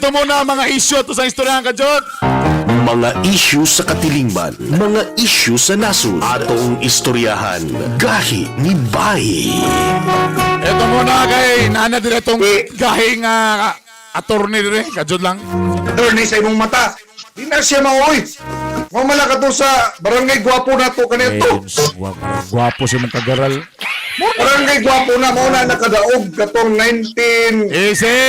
Ito muna ang mga isyu to sa istoryahan, kajot. Mga isyu sa katilingban, mga isyu sa nasod, atong istoryahan. Gahi ni Bay. Ito muna kay nana dire tong gahi nga attorney dire, kajot lang. Attorney sa imong mata. Di na siya maoy. Mamala ka to sa barangay Gwapo na to kanito. Guwapo, guwapo si mong kagaral. Barangay Gwapo na mao na nakadaog katong 19 Easy!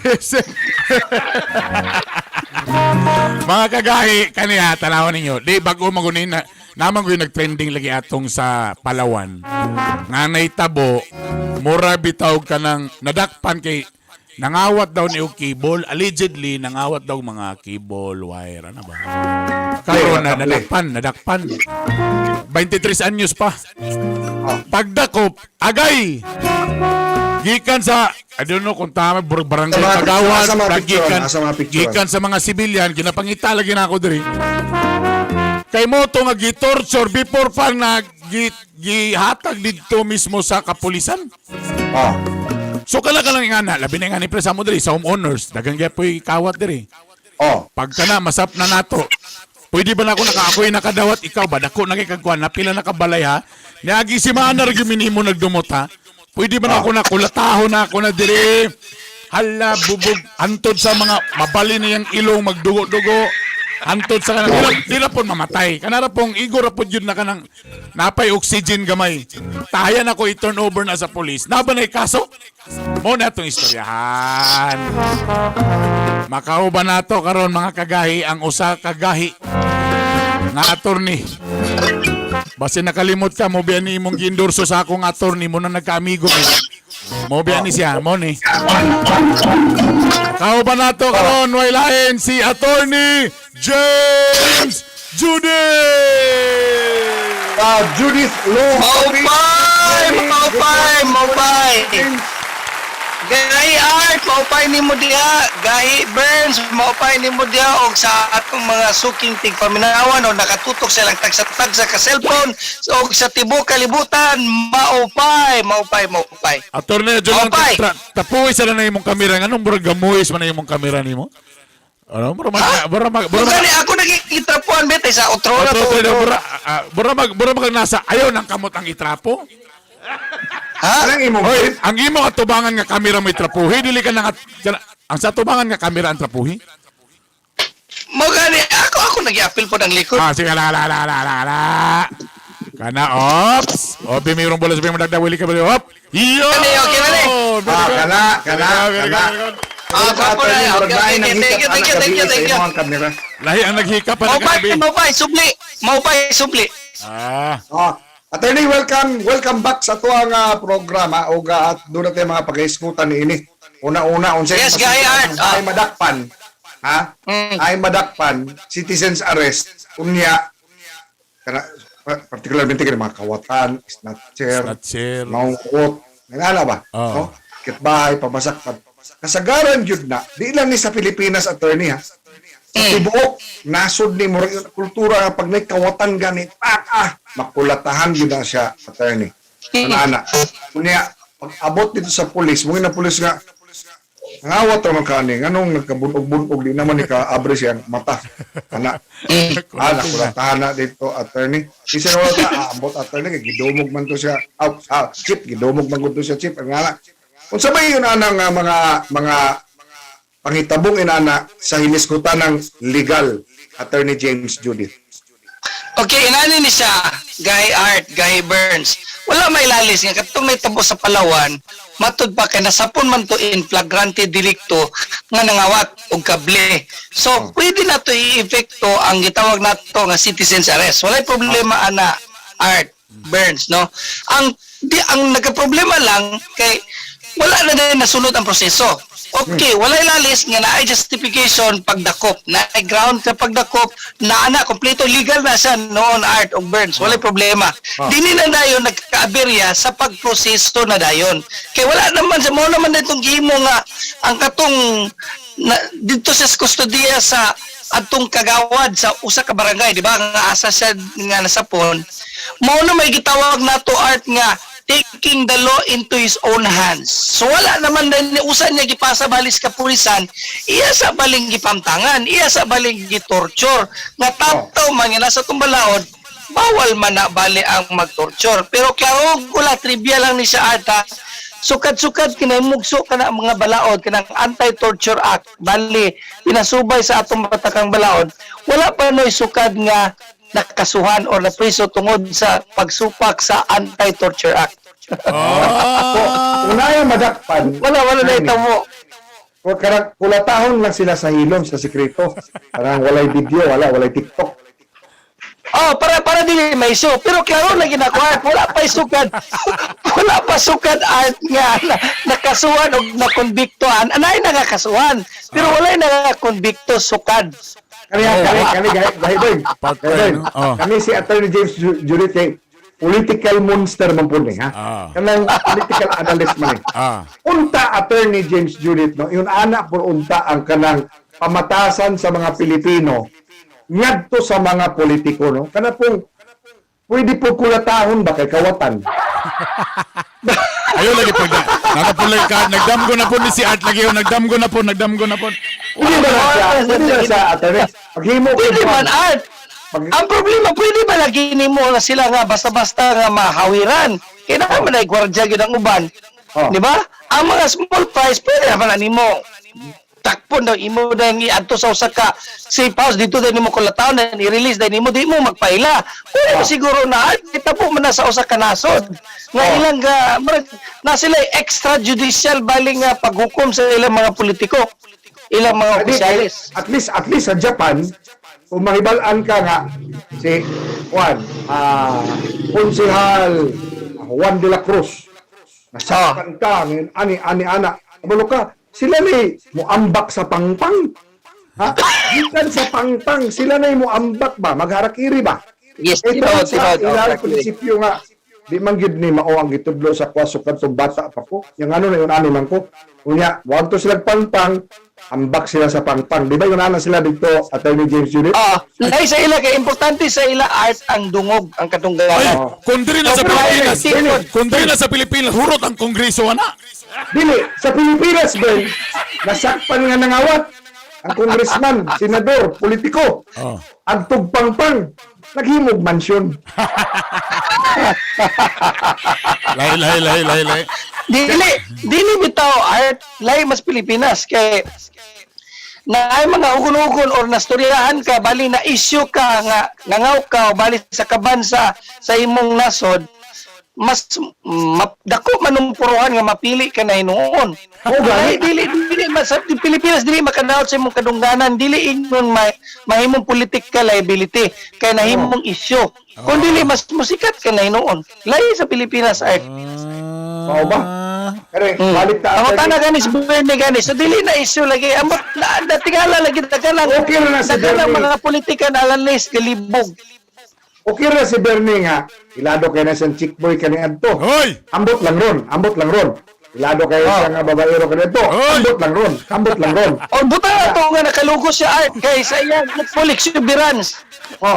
Easy! Mga kagahi, kaniya, tanawan ninyo. Di, bago magunin na, naman ko yung nag-trending lagi atong sa Palawan. Nga naitabo, mura bitaw ka ng nadakpan kay nangawat daw ni og cable, allegedly nangawat daw mga cable wire, ano ba? Karon na Kable. nadakpan, nadakpan. 23 anyos pa. Pagdakop, agay! Gikan sa, I don't know kung tama, barangay Pagawan, Sa mga picture, gikan, sa mga picture. gikan sa mga sibilyan, ginapangita lagi na ako diri. Kay mo to nga gitorture before pa na gihatag didto mismo sa kapulisan. Oh. So kala ka lang nga na, labi na nga ni presa mo diri sa homeowners, dagang gyapoy kawat diri. Oh. Pagka na, masap na nato. Pwede ba na ako naka ako'y nakadawat ikaw ba? Dako na kay kagkuan, napila na kabalay ha. Niagi si Maana ra gyud minimo nagdumot ha. Pwede ba na ako nakulataho na ako na dire? Hala bubog antod sa mga mabali na yang ilong magdugo-dugo. Antod sa kanang dila, dila pon mamatay. Kanara pong igor ra pod yun na kanang napay oxygen gamay. Tahayan ako i-turn over na sa police. Naba na kaso? Mo na itong istoryahan. Makauban nato karon mga kagahi ang usa kagahi nga attorney. Basta nakalimot ka mo biya ni imong giendorso sa akong attorney mo na nagkaamigo mi. Mo biya ni siya mo ni. Kauban nato karon way lain si Attorney James Judy. Judith Law. Maupay! Maupay! Maupay! Gahi Art, maupay nimo diha. Gahi Burns, maupay nimo diha og sa atong mga suking tigpaminawan o nakatutok sa ilang tagsa-tagsa ka cellphone og sa tibuok kalibutan, maupay, maupay, maupay. Attorney John, Maupay. Tapuwi sa na imong kamera nganong murag gamuis man na imong kamera nimo? Ano, mura mag mura mag mura Kung mag gani ako nagikitrapuan bete sa otro na Otro, to. otro, mura, mura mag mura mag nasa ayaw ng kamot ang itrapo. Ha? Anong imong Hoy, brief? ang imo atubangan nga kamera mo itrapuhi, dili ka nang ang sa atubangan nga kamera ang trapuhi. Mo gani ako ako nagiapil po ng likod. Ah, sige la la la la la la. Kana ops. O bimirong bola sa bimong dagdag wili ka ba hop. Yo. Kani, okay na ni. Ah, kana, kana, kana. Ah, gwapo na. Okay, okay, thank you, thank you, thank you, thank you. Sa imong kamera. Lahi ang naghikap pa Maupay, nagkatabi. maupay, subli. Maupay, subli. Ah, Oh. Attorney, welcome, welcome back sa tuang programa og at doon natin mga pag-iskutan niini. Una-una unsay Yes, Guy Art. Ay madakpan. Ha? Ay madakpan, citizens arrest. Unya kana particularmente kini mga kawatan, snatcher, snatcher. mangukot. Nangana ba? Oo. No? Kitbahay, pamasakpan. Kasagaran gyud na, di lang ni sa Pilipinas, attorney ha. Sa tibuok nasod ni murag kultura nga pag may kawatan gani, pak ah, makulatahan gyud na siya, attorney. Ana. Unya pag abot dito sa pulis, mo na pulis nga ngawat ra man kani nganong nagkabunog-bunog di naman ni kaabre siya ang mata. Ana. Ah, nakulatahan na dito, attorney. Kasi wala ta, ambot attorney, kay gidumog man to siya. Aw, ah, chip, gidumog man gud to siya, chip. Ang ngala. Unsa ba yun anang mga mga pangitabong inana sa hinisgutan ng legal, Attorney James Judith? Okay, inani ni siya, Guy Art, Guy Burns. Wala may lalis nga katong naitabo sa Palawan, matud pa kay nasapon man to in flagrante delicto nga nangawat og kable. So, pwede na to i-epekto ang gitawag nato nga citizen's arrest. Walay problema ana Art Burns, no? Ang di ang nagka-problema lang kay wala na din nasunod ang proseso. Okay, walay lalis nga naay justification pagdakop, naay ground sa pagdakop, na ana kompleto legal na siya noon Art of Burns, walay problema. Dili na dayon nagkaaberya sa pagproseso na dayon. Kay wala naman sa mo naman itong gihimo nga ang katong na, dito sa kustodiya sa atong kagawad sa usa ka barangay, di ba? Nga asa siya nga nasapon. Mao na may gitawag nato Art nga Taking the law into his own hands. So wala naman din usa niya gipasa balis kapulisan, iya sa baling gipamtangan, iya sa baling gitorture. Nga taptaw man nga nasa tumbalaod, bawal man na bali ang magtorture. Pero klaro kula, trivia lang ni siya ata. Sukad-sukad kinahimugso kana ang mga balaod kanang Anti-Torture Act bali pinasubay sa atong batakang balaod, wala pa noy sukad nga nakasuhan o napriso tungod sa pagsupak sa Anti-Torture Act. Ah. Kung naay madakpan, Wala na itamo. O karang kulatahon lang sila sa hilom sa sekreto. Parang walay video, wala, walay TikTok. Oh, para dili may issue. Pero klaro na ginakuha, wala pa sukad. Wala pa sukad art nga na, nakasuhan o nakonbiktohan. Anay nakakasuhan, pero walay nakakonbikto sukad. Kani kani kani gahi gahi boy. Patay, Gahi, boy. no? Oh. Kami si Attorney James Jurit kay political monster man po ni ha. Kanang political analyst man ni. Unta Attorney James Jurit, no, yun ana por unta ang kanang pamatasan sa mga Pilipino ngadto sa mga politiko, no. Kana pong pwede po kulatahon ba kay kawatan. Ayaw lagi pag nakapulay ka, nagdamgo na po ni si Art lagi, oh, nagdamgo na po, nagdamgo na po. Pwede ba na siya? Pwede na siya, Attorney? Paghimo kay Pwede man art. Ang problema, pwede ba lagi nimo na sila nga basta-basta nga mahawiran? Kaya naman ay gwardya gyud ang uban. Oh. Di ba? Ang mga small price, pwede naman na nimo. Takpon daw imo dahil iadto sa usa ka safe house dito dahil nimo kulataon dahil i-release dahil nimo di mo magpaila. Pwede mo siguro na ay, kita po man na sa usa ka nasod. Nga ilang ga murag, na sila extrajudicial bali nga paghukom sa ilang mga politiko, ilang mga opisyales. At least sa Japan, kung mahibal-an ka nga si Juan, Konsehal Juan de la Cruz, nasaktan ka ngayon, ani ani ana, kabalo ka, sila ni muambak sa pangpang. Ha? Gikan sa pangpang, sila na muambak ba? Magharakiri ba? Yes, Ito tinuod, sa tinuod. ilang Oh, prinsipyo nga di man gyud ni mao ang gitudlo sa kwa sukad tong bata pa ko. Yang ano na yun ano man ko. Unya, wag to sila pangpang, ambak sila sa pangpang. Di ba yun ana sila dito, Attorney James Unit? Ah, lahi sa ila kay importante sa ila art ang dungog, ang Ay, katunggalan. kung diri na sa Pero, Pilipinas, dili. kung diri na sa Pilipinas, hurot ang kongreso ana. Dili, sa Pilipinas, Ben, nasakpan nga nangawat ang congressman, senador, politiko. Ang tugpangpang, naghimog mansyon. Lahi, lahi, lahi, lahi, lahi. Dili, dili bitaw art lahi mas Pilipinas kay na ay mga ugon-ugon or nastoryahan ka bali na issue ka nga nangaw ka o bali sa kaban sa imong nasod mas dako man ang puruhan nga mapili ka na hinuon. Oo, gani. Ay, dili dili mas sa Pilipinas dili makadaot sa imong kadungganan, dili ingon may mahimong political liability kay nahimong issue. Kung dili mas musikat ka na hinuon. Lahi sa Pilipinas art. Mao ba? Kare, balik ta. Ang utana gani si Bernie gani. So dili na issue lagi. Amot na natingala lagi daghan Okay na si daghan ang Bernie. mga politika na analyst galibog. Okay ra si Bernie nga. Ilado kay na siyang chick boy kani adto. Hoy! Ambot lang ron, ambot lang ron. Ilado kayo siya nga babaero kani adto. Oy! Ambot lang ron, ambot lang ron. O buta na to nga nakalugos siya art kay sa iyang full exuberance.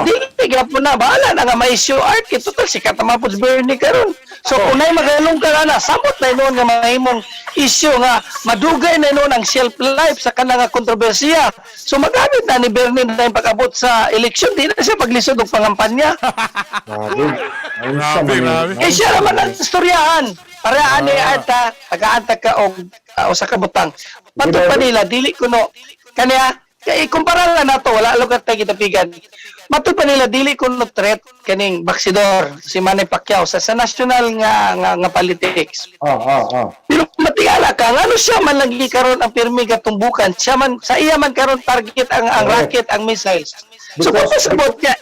Dili gyapon na bahala na nga may issue art kay total sikat naman po si Bernie karon. So kung nay magalong ka na samot na noon nga mahimong issue nga madugay na noon ang shelf life sa kanang nga kontrobersiya. So magamit na ni Bernie na yung pag-abot sa eleksyon, di na siya paglisod og pangampanya. Grabe. Unsa Grabe, man ni- grabe. Eh siya naman ang istoryahan. Para ani ata tagaanta ka og usa ka butang. Pato pa nila dili kuno kaniya kay ikumpara lang nato wala lugar tayo gitapigan. Matud pa nila dili kuno threat kaning baksidor si Manny Pacquiao sa national nga politics. Oh. Pero matigala ka ngano siya man lang karon ang pirmi gatumbukan. Siya man sa iya man karon target ang Correct. rocket ang missiles. So kung pasabot niya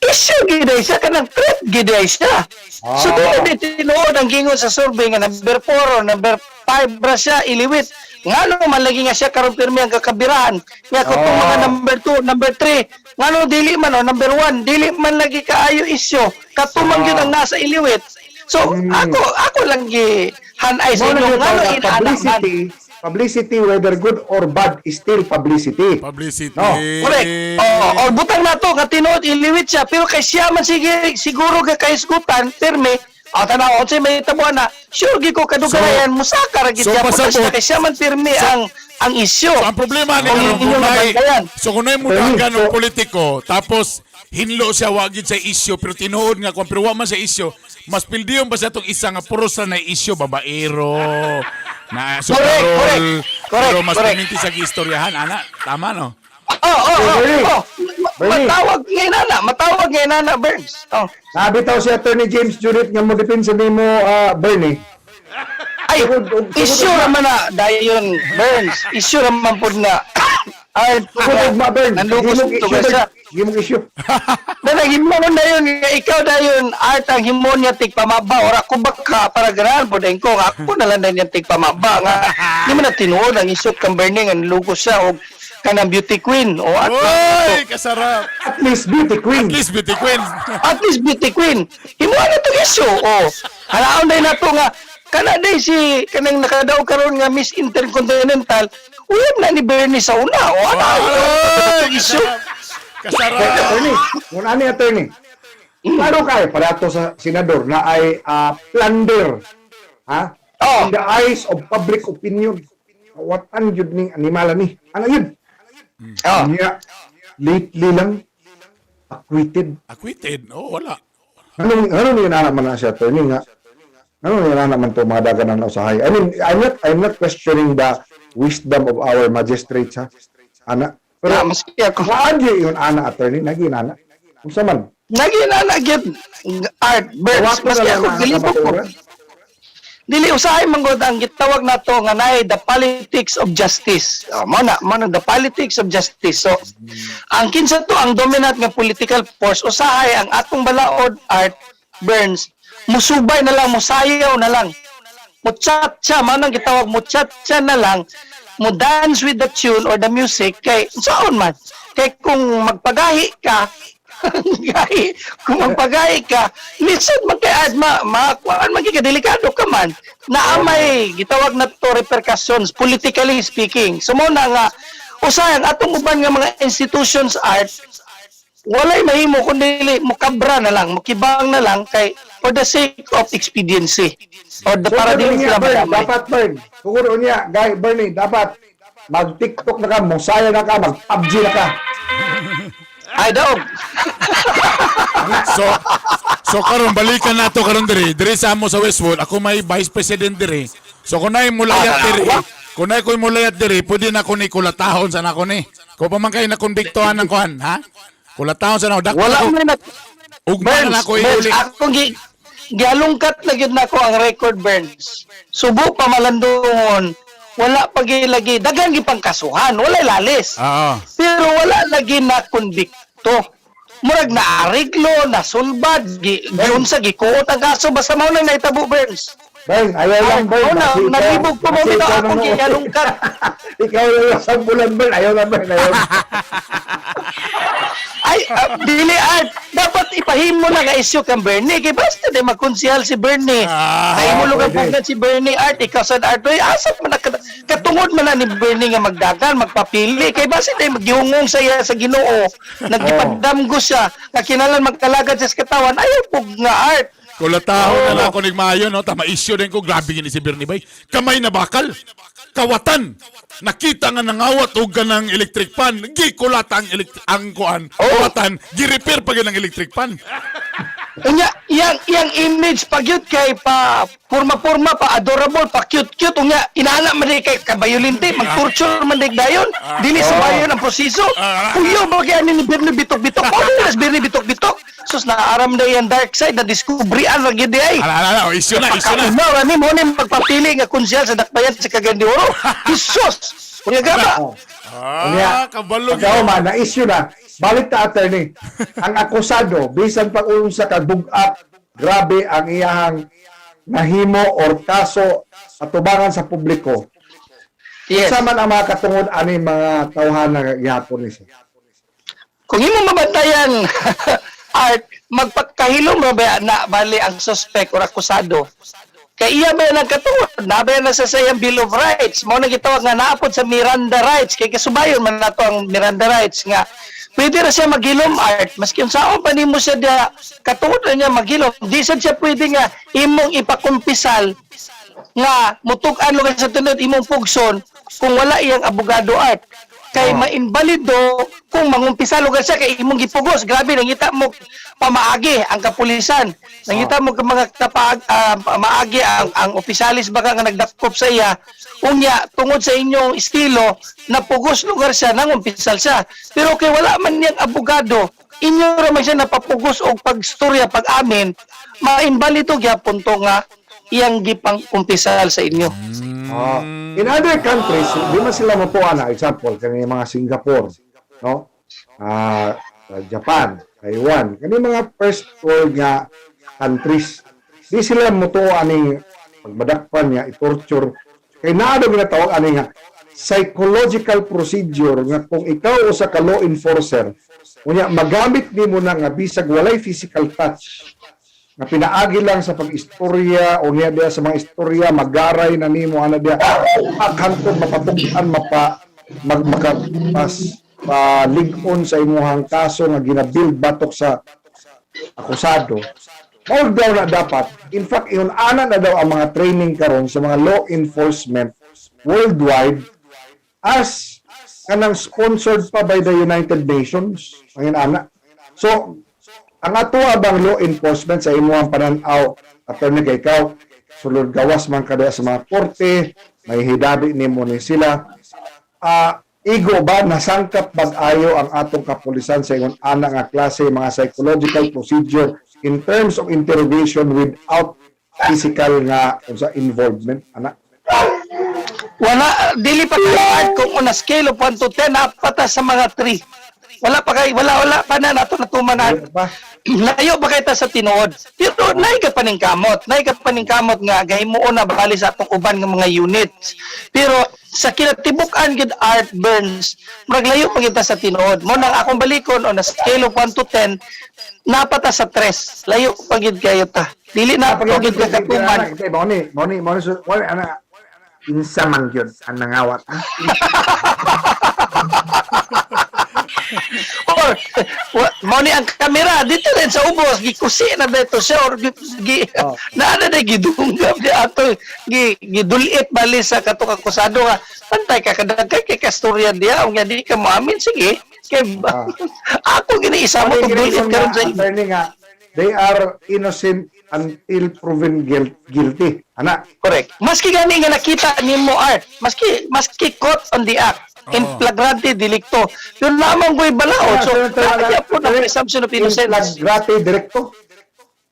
issue gid siya kanang threat gid siya. So dili di tinuod ang gingon sa survey nga number 4 or number 5 ra siya iliwit. Ngano man lagi nga siya karon pirmi ang kakabirahan. Nga kung mga number 2, number 3, ngano dili man o number 1, dili man lagi kaayo issue. Katumang gyud ang nasa iliwit. So ako lang gi hanay sa Mao na inyo gyud ngano ang inaana man. publicity, publicity whether good or bad is still publicity. Publicity. No. Correct. Oo, or butang na to nga tinuod iliwit siya pero kay siya man sige siguro ka kaisgutan pirmi Ah, tanaw, unsay may tabuan na, sure gi ko kadugayan, musaka ra gid so siya. Putas pasabot. na kay siya man pirmi ang isyu. So ang problema ni Kung karon inyong kung nay, nabantayan. so kung nay mudagan og politiko tapos hinlo siya wa gid sa isyu pero tinuod nga kung pero wa man sa isyu, mas pildiyon ba sa atong isa nga puros ra na isyu babaero na Correct, sukarol correct. Correct, pero mas correct. paminti sa gistoryahan ana, tama no? Oh. Bernie. Oh. Bernie. Matawag ngayon na, matawag ngayon na, Burns. Oh. Sabi taw si Attorney James Judith nga mo depensa nimo, Bernie. Ay, Tugod issue raman na, dayon, Burns. Issue raman po na. Ay, Tugod ugma, Bern. Nanlugos Gimong ito issue, ba Bern. siya? Gimong issue. Na naghimo na yun, nga ikaw na yun, art ang himo niya tigpamaba. Ora ko baka para ganahan po din ko. Nga ako na lang din niya tigpamaba. Nga, di mo na tinuod ang isok kang Bernie nga nilugos siya og kanang beauty queen. O at, Oy, kasarap. At least beauty queen. At least beauty queen. At least beauty queen. Himo na itong issue. O, halaon na nato nga, kana day si kanang nakadaw karon nga Miss Intercontinental, uyab na ni Bernie sa una. O, ano, Oy, itong issue. kasarap. Kasarap. Attorney, kung ano attorney? Klaro kayo, para to sa senador na ay plunder. Ha? Oh. In the eyes of public opinion. Watan yun ning animala ni. Ano yun? Oh. Niya, lately lang, acquitted. Acquitted. Oh, wala. Ano niya naman na siya, attorney nga? Ano niya naman to mga dagan na usahay? I mean, I'm not questioning the wisdom of our magistrates, ha? Ana. Pero, Na, maski ako. saan yun, ana, attorney? Naging ana. Unsa man? Naging na gyud art Burns. Wato na Maski lang ako ang gilibok ko. kamatuoran. Dili usahay man gud ang gitawag nato nga naay the politics of justice. Oh, mao na the politics of justice. So ang kinsa to ang dominant nga political force, usahay ang atong balaod, art Burns, musubay na lang, musayaw na lang. Muchat-cha, mao nang gitawag muchat-cha na lang, mo dance with the tune or the music kay saon man. Kay kung magpagahi ka, gahi, kung magpagahi ka, lisod man kay ad ma makuan man kay delikado ka man. Naa may gitawag na to repercussions politically speaking. So mao na nga usahay ang atong uban nga mga institutions, art, walay mahimo kundi mukabra na lang, mukibang na lang kay for the sake of expediency or the So, para dili niya, sila Bern, madamay. dapat, Bern, tungod niya, guy, Bernie, dapat mag-TikTok na ka, musaya na ka, mag-PUBG na ka. Ay daog. So karon balikan nato karon diri. Diri sa amo sa Westwood, ako may vice president diri. So kung naay mulayat diri, kung naay ko'y mulayat diri, pwede na ko ni kulatahon sa nako ni. Kung pa man kayo nakonbiktuhan ng kuan, ha? Kulatahon sa nako. Dakpo Wala ko. man na Ugma Burns, na nako Burns, iuli. akong gialungkat na gyud nako ang record, Burns. Subo pa malandungon, wala pa gyud lagi daghan gyud pangkasuhan, wala lalis. Oo. Pero wala lagi na konbikto. Murag na ariglo, na sulbad, giunsa gikuot ang kaso basta mao nang nahitabo, Burns. Bern, ayaw lang, Bern. Mao na, nalibog ko mo Kasi bitaw ikaw akong na- gialungkat. Ikaw na lang sa bulan, Bern. Ayaw na, Bern. Ayaw. Ay, dili art. Dapat ipahimo na nga issue kang Bernie. Kay basta di magkonsihal si Bernie. Ah, Kay mo lugar pwede. pugnan si Bernie art. Ikaw sa art. Oy, asa man na katungod man na ni Bernie nga magdagan, magpapili. Kay basta di magyungong sa iya sa Ginoo. Naggipadamgo siya. Nga kinalan magkalagad siya sa katawan. Ayaw pug nga art. Kulatahon na lang ako nigmayo, no? Tama, issue din ko. Grabe gini si Bernie Bay. Kamay na bakal. Kawatan. Nakita nga nangawat og ng electric pan. Gikulata ang, ang kuan. Kawatan. Gi-repair pa gyud ang electric pan. Unya, iyang image pag yun kay pa purma-purma pa adorable pa cute-cute, unya inaana man di kay kabayolente, mag-torture man di dayon, dili sa bayon ang proseso. Kuyo ba kay ani ni Bernie bitok-bitok? Oh, nas Bernie bitok-bitok. Sus, naaram na iyang dark side na diskubrian ra gyud di ay. Ala, ala, ala. Oh, issue na, issue na. Pakauna ra ni mo ni magpapili nga konsehal sa Dakbayan sa Cagayan de Oro. Jesus! Unya gaba. Oh. Ah, kabalo. Pagka man, na-issue na. Balik ta, attorney. Ang akusado, bisan pag unsa ka bugat, grabe ang iyahang nahimo or kaso atubangan sa publiko. Yes. Sa man ang mga katungod ani mga tawhan na gihapon ni siya. Kung imo mabantayan art, magpagkahilom ra ba na bali ang suspect or akusado kay iya ba nang katungod na ba na sa sayang Bill of Rights? Mao na gitawag nga naapod sa Miranda rights kay kasubayon man nato ang Miranda rights nga Pwede ra siya maghilom, Art. Maski unsaon pa nimo siya diha, katuod ra niya maghilom. Di sad siya pwede nga imong ipakumpisal nga mutug-an lugar sa tunod imong pugson kung wala iyang abogado, Art. Kay mainbalido kung mangumpisa lugar siya kay imong gipugos. Grabe, nangita mo pamaagi ang kapulisan. Nangita mo ka mga kapag pamaagi ang opisyalis baka nga nagdakop sa iya. Unya tungod sa inyong estilo napugos lugar siya, nangumpisal siya. Pero kay wala man niyang abogado, inyo ra man siya napapugos og pagstorya pag-amin, mainbalido gyapon to nga iyang gipang umpisal sa inyo. Oh. In other countries, di man sila mapuan na example kani mga Singapore, no? Ah, Japan, Taiwan, kani mga first world nga countries. Di sila mutuo aning pagmadakpan niya, i-torture. Kay naa daw ginatawag ani nga psychological procedure nga kung ikaw usa ka law enforcer, unya magamit nimo na nga bisag walay physical touch, nga pinaagi lang sa pag-istorya o niya diya sa mga istorya magaray na nimo ana diya akhantod mapatug-an mapa mag makapas palig-on sa imuhang kaso nga gina-build batok sa akusado. Mao daw na dapat, in fact, ingon ana na daw ang mga training karon sa mga law enforcement worldwide as kanang sponsored pa by the United Nations ang ana. So ang ato bang law enforcement sa imuhang pananaw, attorney, kay ikaw sulod gawas man kada sa mga korte, may hidabi nimo ni sila, igo ba nasangkap bag-ayo ang atong kapulisan sa ingon ana nga klase mga psychological procedure in terms of interrogation without physical nga unsa involvement ana? Wala, dili pa kayo, Art, kung on a scale of 1 to 10, napata sa mga 3. Wala pa kay, wala wala pa na nato natuman na. Wala pa. Layo ba kay ta sa tinuod? Pero naay ka paningkamot, naay ka paningkamot nga gahimuon na bali sa atong uban nga mga units. Pero sa kinatibuk-an gid, Art Burns, murag layo pa kita sa tinuod. Mo nang akong balikon on a scale of 1 to 10, napata sa 3. Layo pa gid kayo ta. Dili na pa gid ka katuman. Mao ni, mao ni, mao ni, mao ni ana insa man gyud ang nangawat, ah? Or mao ni ang kamera dito rin sa ubos gikusi na dito siya or gi, naa na day gidunggab di ato gi gidulit bali sa kato akusado nga pantay ka kadaghay kay kastorya diya unya di ka moamin, sige kay ako gini isa mo Mao tong ni dulit karon sa attorney nga they are innocent until proven guilty ana. Correct. Maski gani nga nakita nimo, Art, maski caught on the act in flagrante delicto, yun lamang ko'y balaod. So, naa po na presumption of innocence. Flagrante delicto.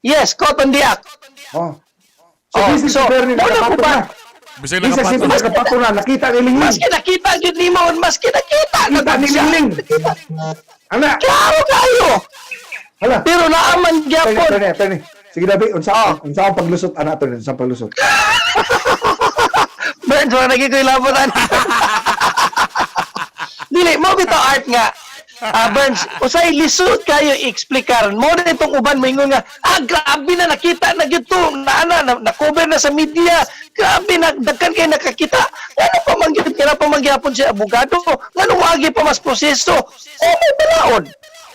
Yes, caught on the act. Oh. So, Oh, this is so, very muna po nakapato ba? na. Bisag Bisa nakapato simple na. nakapato na nakita ni Lingling. Maski nakita gyud nimo, maski nakita Nakita ni siya. Lingling. Nakita. Ana, Klaro kayo. hala. Pero naaman Attorney, gyapon. attorney, attorney. Sige dabi, unsa ang paglusot ana, attorney, unsa ang paglusot? Burns, wala naging ko'y labot, ana. Dili, mo bitaw, Art, nga. Ah, Burns, usay lisod kayo i-explicar. Mo na itong uban moingon nga, ah, grabe na nakita na gyud to, na ana na, na cover na sa media. Grabe na daghan kay nakakita. Ngano pa man gyud kaya pa man gyapon si abogado? Ngano wagi pa mas proseso? O may balaod.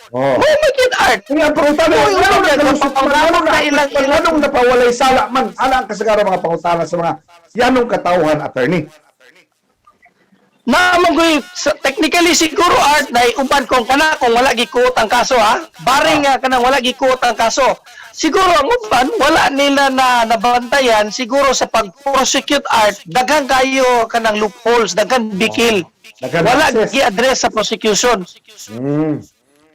Oh. Mo man gyud, Art. Kung ang pangutana, Uy, anong uy, nakalusot man, anong na ilang- anong napawalay sala man, ana ang kasagaran mga pangutana sa mga yanong katauhan, attorney. Naman ko technically siguro, Art, na uban kung kana kung wala gikuot ang kaso ha. Barring nga kanang wala gikuot ang kaso. Siguro ang uban wala nila na nabantayan siguro sa pag-prosecute, Art, daghan kayo kanang loopholes, daghan bikil. Daghan Wala access. gi-address sa prosecution.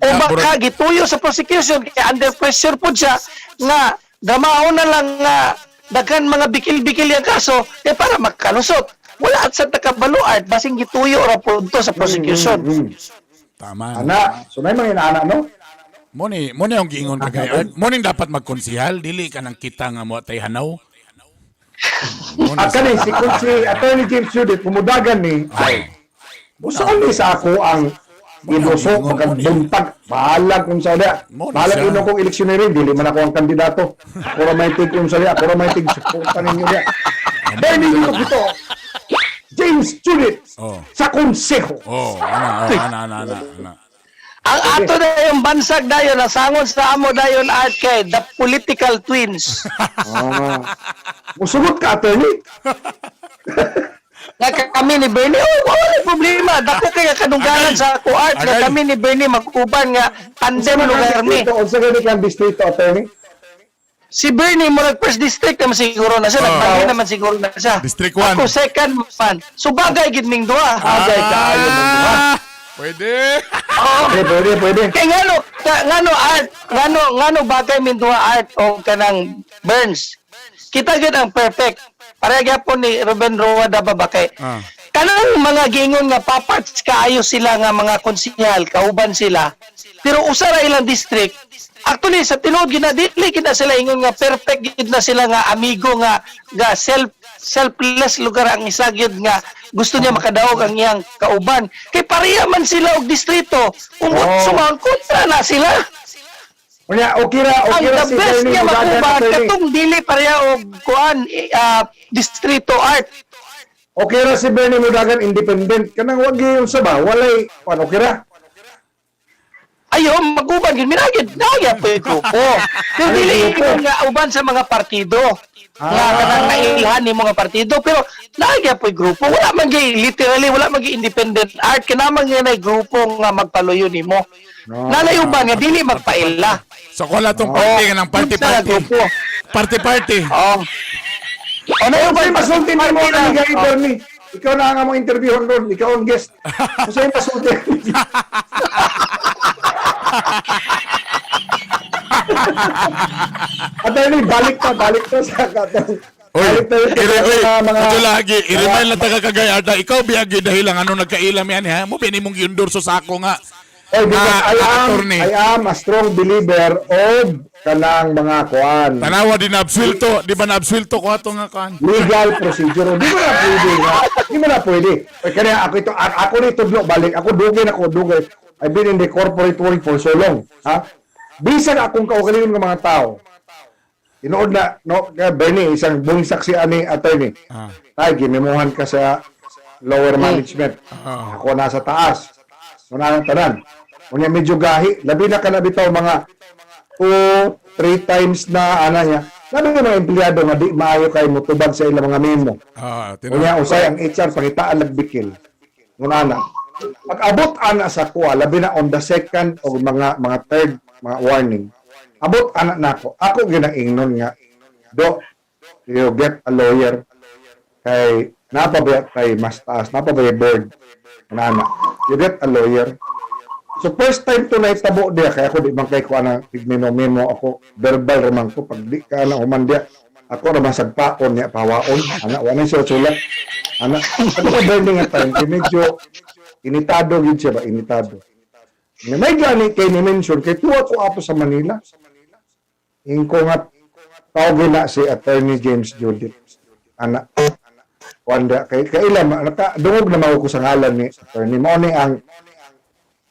O baka gituyo sa prosecution kay under pressure po siya nga damaon na lang nga daghan mga bikil-bikil yung kaso kay para makalusot. Wala at sa takabalo, Art, basing gituyo ra po to sa prosecution. Tama. Ana, so na mga inaana, no? Mo ni ang giingon ka kay Art. Mo ni dapat magkonsihal dili ka nang kita nga mo tay hanaw. Mo ni Ah, kani si Attorney James Judith pumudagan ni Ay. Buson ni sa ako ang iluso pagkabuntag. Bahalag kung sa diya. Mo na Bahalag siya. ino kong eleksyonerin. Dili man ako ang kandidato. Ako ra may tig kung sa diya. Ako ra may tig suporta ninyo diya. Dahil ninyo ito, James Judith Oh. sa konseho. Oh, ana, oh, ana, ana, ana, ana. Ang ato na yung bansag dayon, nasangon sa amo dayon, Art, kay the political twins. Ah. Musugot ka, attorney. Nga kami ni Bernie, oh, wala problema. Dako kay kadungganan sa ako, Art, nga Agay. kami ni Bernie mag-uban nga tandem Unsa man ang lugar ni. distrito? Unsa gani kang distrito, attorney? Si Bernie murag first district naman siguro na siya, Oh. nagbalhin naman siguro na siya. District 1. Ako second man. So bagay gid ming duha. Agay kaayo mong duha. Ah, pwede. Oo. Pwede, pwede, pwede. Kay ngano ngano, Art, ngano ngano bagay min duha, Art, o kanang Burns. Kita gid ang perfect. Pareha gyapon ni Ruben Roa da ba kay kanang mga giingon nga paparts kaayo sila nga mga konsihal, kauban sila. Pero usa ra ilang district. Actually sa tinuod gid na dili gid na sila ingon nga perfect gid na sila nga amigo nga nga selfless lugar ang isa gyud nga gusto niya makadaog ang iyang kauban. Kay pareha man sila og distrito. Kung Oh. sumaon kontra na sila. Unya, okay ra, Ang okay ra the si best Bernie niya Mudagan, makuban attorney. katong dili pareha og kuan distrito, Art. Okay ra si Bernie Mudagan independent. Kanang wag gyud sa ba, walay kuan, okay ra. Ayo, maguban gid minagid naya po yung grupo. Pero Ay, dili grupo. ingon nga uban sa mga partido. Nga kanang nailhan ni mga partido pero naaya po yung grupo. Wala man gyud literally wala man gyud independent, Art, kinamang nga nay grupo nga magpaluyo nimo. No. Nanay uban nga dili magpaila. So wala tong party nga ng party Sa party. grupo. Party party. Oo. O na Unsay uban masulti nimo party ni lang. Gary Oh. Bernie? Ikaw na ang among interview ron, ikaw ang guest. Unsay masulti? Attorney, balik ta sa katong. Oy, Balik tayo sa ire, oy, mga ito lagi, i-remind lang taga kagay Arda, ikaw biyagi dahil lang ano nagkailam yan ha, mo bini mong giendorso sa ako nga. Oy, because Ah, I am attorney. I am a strong believer of kanang mga kuan. Tanawa din na absuelto, di ba na absuelto ko ato nga kuan? Legal procedure. Di mo na pwede nga. Di mo na pwede. Oy, kaya ako ito, ako nito balik. Ako dugay na ako dugay. I've been in the corporate world for so long. Ha? Bisan akong kaugalingon ng mga tao. Tinuod na, no, kaya Bernie, isang buong saksi ani attorney. Tay, gimimuhan ka sa lower management. Ako nasa taas. Una ang tanan. Unya medyo gahi. Labi na ka na bitaw mga two, three times na ana niya. Labi na mga empleyado nga di maayo kay mutubag sa ilang mga memo. Tinuod. Unya usay ang HR pangitaan nagbikil. Ngun ana. Pag abot ana sa kuha, labi na on the second o mga third mga warning. Abot ana nako. Ako ginaingnon nga do you get a lawyer kay napabaya kay mas taas, napabaya board. Ngun ana. You get a lawyer. So first time to na itabo diya kay ako di man kay ko ana memo ako verbal raman ko pag di ka na human diya ako ra man sagpaon niya pawaon ana wa na siya sulat ana ano ko burning nga time kay medyo initado gid siya ba initado. Nga may gani kay ni mention kay tuwa ko ato sa Manila ingko nga tawagin na si Attorney James Judith ana wanda kay kaila naka dungog na mao ko sa ngalan ni attorney mao ni ang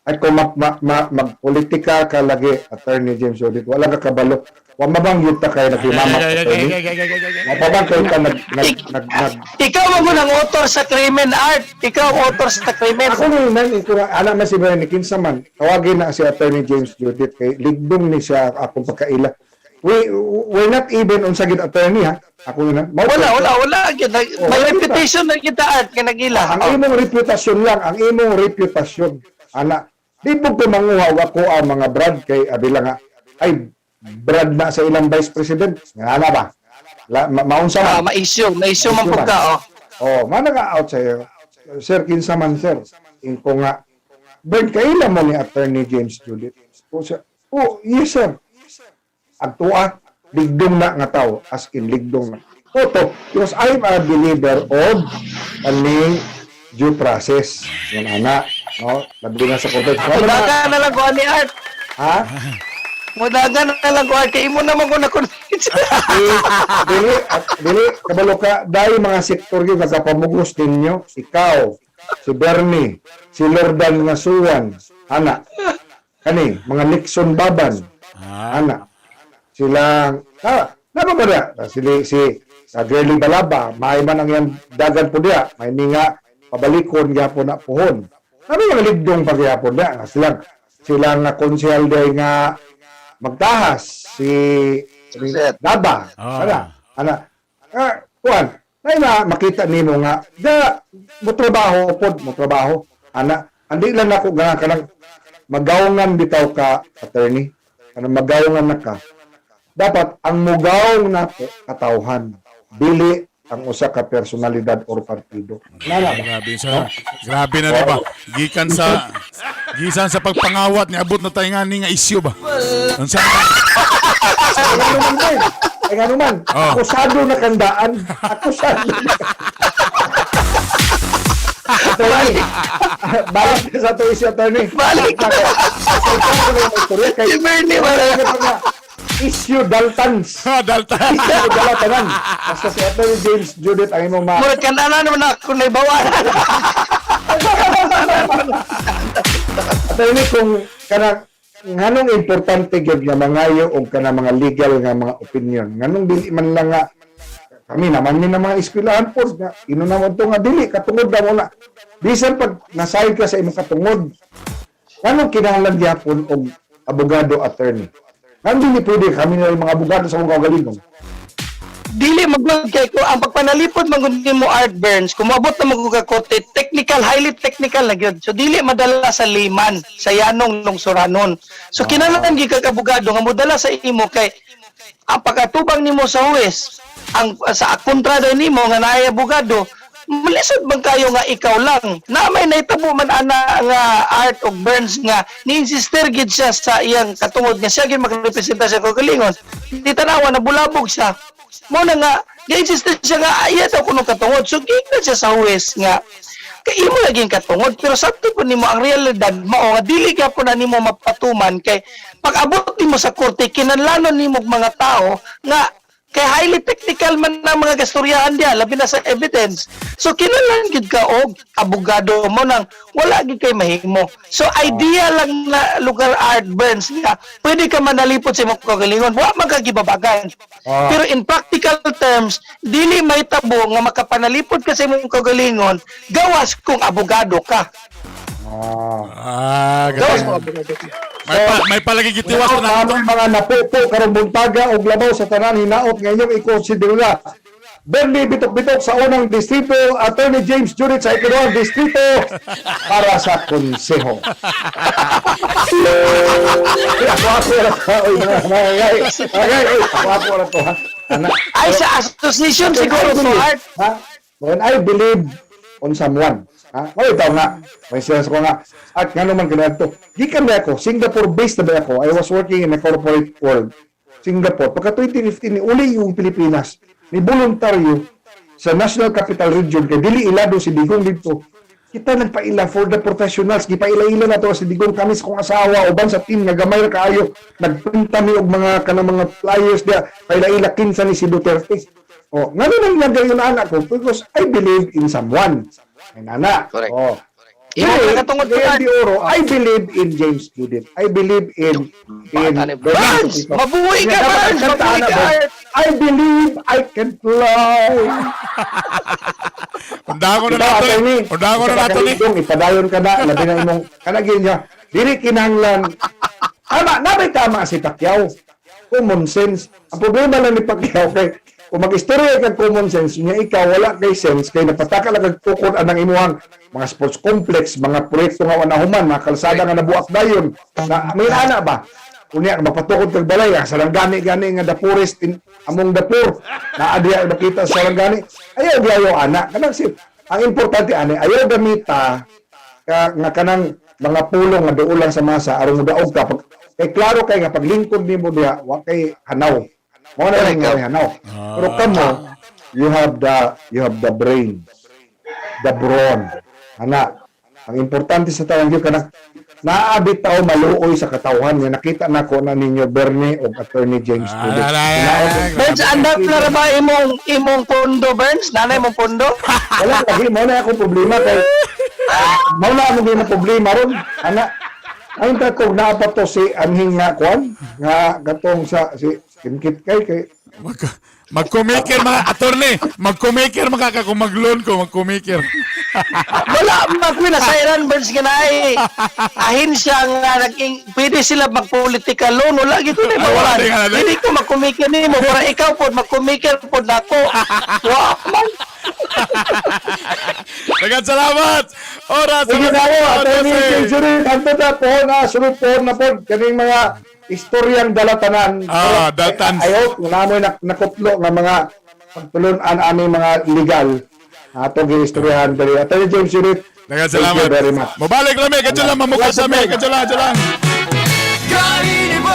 at kung magpolitika ka lagi, Attorney James Judith, wala ka kabalo. Wa mabang yuta kay naghimamak, attorney. Wa pa bang kayo ka nag, nag, nag, nag, Ikaw ang unang author sa krimen, Art. Ikaw ang author sa krimen. Ako ni nan iko na ana man si Bernie kinsa man. Tawagin na si Attorney James Judith kay ligdong ni siya akong pagkaila. We're not even on sagid attorney ha. Ako na. Wala, wala, wala. Gyud. Oh, May wala. reputation na kita, Art, nga nagila. Ang imong reputasyon lang, ang imong reputasyon. Ana, di po ko manguha wa ko ang mga brad kay abila nga ay brad na sa ilang vice president. Nga ana ba? La, maunsa man. Ma-issue. Ma-issue man Ma-issue po ka, oh. Oh, mana ka out sa'yo. Sir, kinsa man sir. Ingko nga. Bern, kaila mo ni Attorney James Judith. O siya, oh, yes sir. Agtua, ligdong na nga tao. As in, ligdong na. Oto, because I'm a believer of kaning due process. Yan, ana. No? Labi na sa korte. Wala na. Mudaga na lang ko ani, Art. Ha? Mudaga na lang ko, Art. Kay imo naman ko na-convince. Di, dili, at, dili, kabalo ka, dahil mga sektor yun, nagapamugos ninyo, ikaw, si Bernie, si Lordan Ngasuan, ana, kani, mga Nixon Baban, ana, silang, napa ba na? Si, si, sa Girly Balaba, may man ang yan dagan po diya, may ninga, pabalikon gyapon na puhon. Sabi mga ligdong pagyapon diya, nga silang, Sila nga konsehal day nga magtahas si Sir. Daba. Ah. Ana, ana. Ah, kuan, nay na makita nimo nga da mo trabaho pod, mo trabaho. Ana, andi lang ako nga kanang magawngan bitaw ka, attorney. Kanang magawngan na ka. Dapat ang mugawng nato katawhan, dili ang usa ka personalidad or partido. Nana ba? Grabe sa grabe na di ba? Gikan sa gisan sa pagpangawat niabot na tayo nga ni nga isyu ba. Unsa Ay, nga naman, Ben. Ay, nga naman. Oh. Akusado na kandaan. Akusado na. Attorney. Balik na sa ito issue, attorney. Balik. Ako. Ikaw na yung istorya kay Si Bernie, wala. Issue Daltans. Ha, Dalta. Issue Daltanan. Basta si Attorney James Judith ang imong ma... Murag kanana naman ako na ibawan. Attorney, kung kanang nganong importante gyud nga mangayo og kana mga legal nga mga opinion, nganong dili man lang nga kami naman ni na mga eskwelahan po nga ino naman to nga dili katungod na mo na bisan pag nasayod ka sa imong katungod, nganong kinahanglan gyapon og abogado, attorney? Nganong dili pwede kami na yung mga abogado sa mga kaugalingon? Dili magud kay ko ang pagpanalipod man gud nimo, Art Burns, kung moabot na magud ka korte, technical, highly technical na gyud. So dili madala sa layman, sa yanong lungsuranon. So kinahanglan gyud kag abogado nga modala sa imo kay ang pagkatubang nimo sa huwes, ang sa kontrada nimo nga naay abogado, malisod man kayo nga ikaw lang. Na may nahitabo man ana nga, Art og Burns, nga ni-insister gid siya sa iyang katungod nga siya gid magrepresenta sa kaugalingon. Di tanawa na bulabog siya. Mo na nga ga-insistir siya nga iya daw kuno katungod. So giingnan siya sa huwes nga kay imo laging katungod, pero sakto po nimo ang realidad mao nga dili gyapon na nimo mapatuman kay pag abot nimo sa korte kinahanglanon nimo og mga tao nga kay highly technical man na mga gastoryahan diya, labi na sa evidence. So kinahanglan gid ka og abogado mo nang wala gid kay mahimo. So idea lang na lugar, Art Burns, nga pwede ka manalipot sa imong kaugalingon, wa man ka gibabagan. Pero in practical terms, dili mahitabo nga makapanalipot ka sa imong kaugalingon gawas kung abogado ka. Ah, Gawas grabe. kung abogado ka. May palagi gitiwas na Ang mga napupo karong buntaga og labaw sa tanan hinaot nga inyong ikonsidera. Bernie Bitok-Bitok sa unang distrito, Attorney James Judith sa ikaduhang distrito para sa konseho. Ako ra to, oy, mga gay. Mga gay, oy, ako ra to ha. Ana. Ay, sa association siguro to, Art. Ha? When I believe on someone, ha? Mao itaw nga, may sense ko nga. At nga naman kinaadto. Gikan ba ako, Singapore based na ba ako? I was working in a corporate world. Singapore. Pagka 2015 ni uli yung Pilipinas, ni voluntaryo sa National Capital Region kay dili ilado si Digong dito. Kita nagpaila for the professionals, gipaila-ila na to si Digong, kami sa kong asawa uban sa team nga gamay ra kaayo. Nagprinta mi og mga kanang mga flyers diya, paila-ila kinsa ni si Duterte. Oh, ngano nang nagayon anak ko? Because I believe in someone. Ay nana. Correct. Oh. Imo Ngayon, ka katungod ngayon, Art. Di Oro, I believe in James Judith. I believe in Burns! Mabuhay ka, Dapat Burns! ang kanta, Mabuhay ana, ka, Burns. Art! I believe I can fly. Undangon na Ikaw, nato ni. attorney. Undangon na Ikaw, nato ni. Kalidong, ipadayon ka na, labi na imong kanagin niya. Dili kinahanglan. Tama, nabay tama si Pacquiao. Common sense. Ang problema lang ni Pacquiao kay kung mag-istorya kag common sense niya, ikaw wala kay sense kay napataka lang kag tukod anang imuhang mga sports complex, mga proyekto nga wala human, mga kalsada nga nabuak dayon. Na may ana ba? Unya magpatukod kag balay ah, Sarangani gani nga the poorest in among the poor. Naa diya nakita sa Sarangani. Ayaw gyud ana. Kanang si ang importante ani ayaw gamita ka, nga kanang mga pulong nga duol lang sa masa aron modaog ka pag kay klaro kay nga paglingkod nimo diha wa kay hanaw mo na lang nga hanaw, pero kamo you have the brain, the brawn ana. Ang importante sa taong gyud kanang naa bitaw maluoy sa katawhan nga nakita nako na ninyo, Bernie og Attorney James Ah, Judith. ah, ah, ah, Burns, andap na ra ba imong pondo, Burns? Nanay mong pondo? Wala lagi, mo na akong problema kay mao na among gina problema ron ana. Ay tatog naa pa to si anhing nga kwan nga katong sa si Kimkit kay kay Magka, Magkumiker mga attorney, magkumiker mga ka kung mag-loan ko, magkumiker. Wala man ko na sa Iran Burns nga naay ahensya nga naging pwede sila magpolitical loan, wala gid ko na Ay, wala bawan. din nga na. Hindi ko magkumikir nimo para ikaw pod magkumikir pod nako. Wa man. Daghang salamat. Oras. Sige na ako, Attorney Century, kanto na po na, sunod po na po, kaning mga istoryang dalatanan. Ah, dalatan. I hope nga namoy nakuplo nga mga pagtulunan aming mga legal. Atong giistoryahan dali. Attorney James Unit, Daghang thank salamat. you very much. Mobalik rami, kadyo lang, mamukas kami, kadyo lang, kadyo lang. Gahi